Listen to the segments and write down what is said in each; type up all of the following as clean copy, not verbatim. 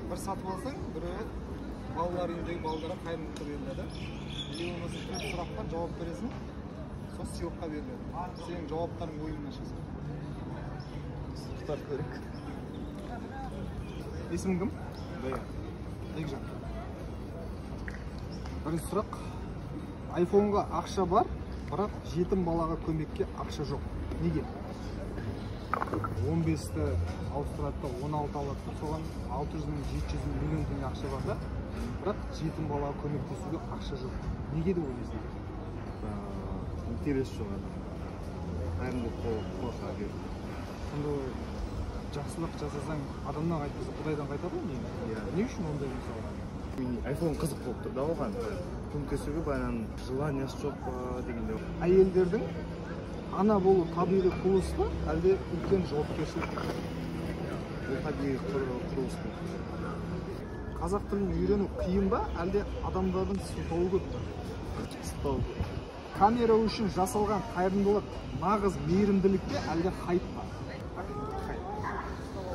Бір сатып алсаң, біреуі балалар үйіндегі балаларға қайырымдылыққа беріледі. Или болмаса төрт сұраққа жауап бересің, сол сыйлыққа беріледі. Сенің жауаптарың ойыңнан шығса. Сұрақтар көрейік. Есімің кім? Бекжан. Бірінші сұрақ. Айфонға ақша бар, бірақ жетім балаға көмекке ақша жоқ. Неге? 15-ті ауыстырады да 16 алады да, соған 600 мың, 700 мың, миллион теңге ақша бар да, бірақ жетім балаға көмектесуге ақша жоқ. Неге деп ойлайсың? Интерес жоқ адам. Қайырымдылық қорқа береді. Сонда жақсылық жасасаң, адамнан қайтпаса, Құдайдан қайтады ғой негізі. Иә. Не үшін ондай мысалға? Мен айфон қызық болып тұр да оған. Көмектесуге баянан желаниясы жоқ па дегенде. Әйелдердің ана болу табиғи құбылыс па, әлде үлкен жауапкершілік пе? Бұл табиғи құбылыс па? Қазақ тілін үйрену қиын ба, әлде адамдардың сылтауы көп пе? Сылтауы көп. Камера үшін жасалған қайырымдылық нағыз мейірімділік пе, әлде хайп па? Хайп.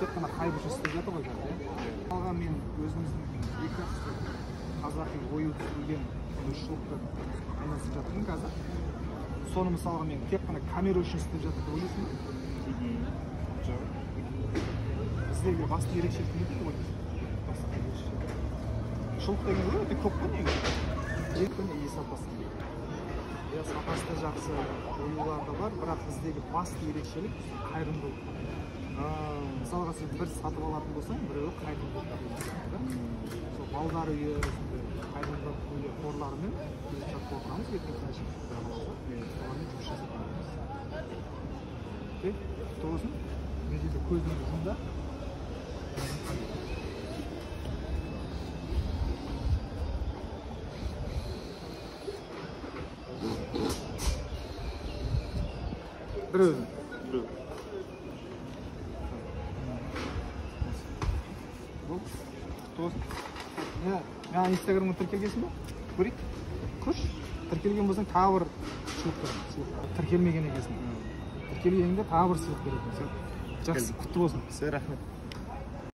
Тек қана хайп үшін істеп жатыр ғой қазір, иә? Мысалға мен өзіміздің екі қазақи ою түсірілген шұлықпен айналысып жатырмын қазір. Соны мысалға мен тек қана камера үшін істеп жатыр деп ойлайсың ба? Жоқ. Біздегі басты ерекшелік не деп ойлайсың? Басты ерекшелік. Шұлық деген өте көп қой негізі. Екі күнде ие сапасы. Иә, сапасы да жақсы, оюлар да бар, бірақ біздегі басты ерекшелік біздің қайырымдылық. Мысалға сен бір сатып алатын болсаң, біреуі қайырымдылыққа деген сияқты да. Сол балдар үйі, сондай қайырымдылық үйі қорларымен келісімшартқа отырамыз, ертең келешекте құдай қаласа, солармен жұмыс жасап жатырмыз. Окей, құтты болсын. Мына жерде көзіңді жұм да. Бір өзің. Біреу. Болды. Құтты болсын. Мына, маған Инстаграмға тіркелгенсің бе? Көрейік. Көрші. Тіркелген болсаң тағы бір сыйлық беремін. Сыйлық. Тіркелмеген екенсің. Тіркелгенде тағы бір сыйлық беретін. Жақсы, құтты болсын. Все, рахмет.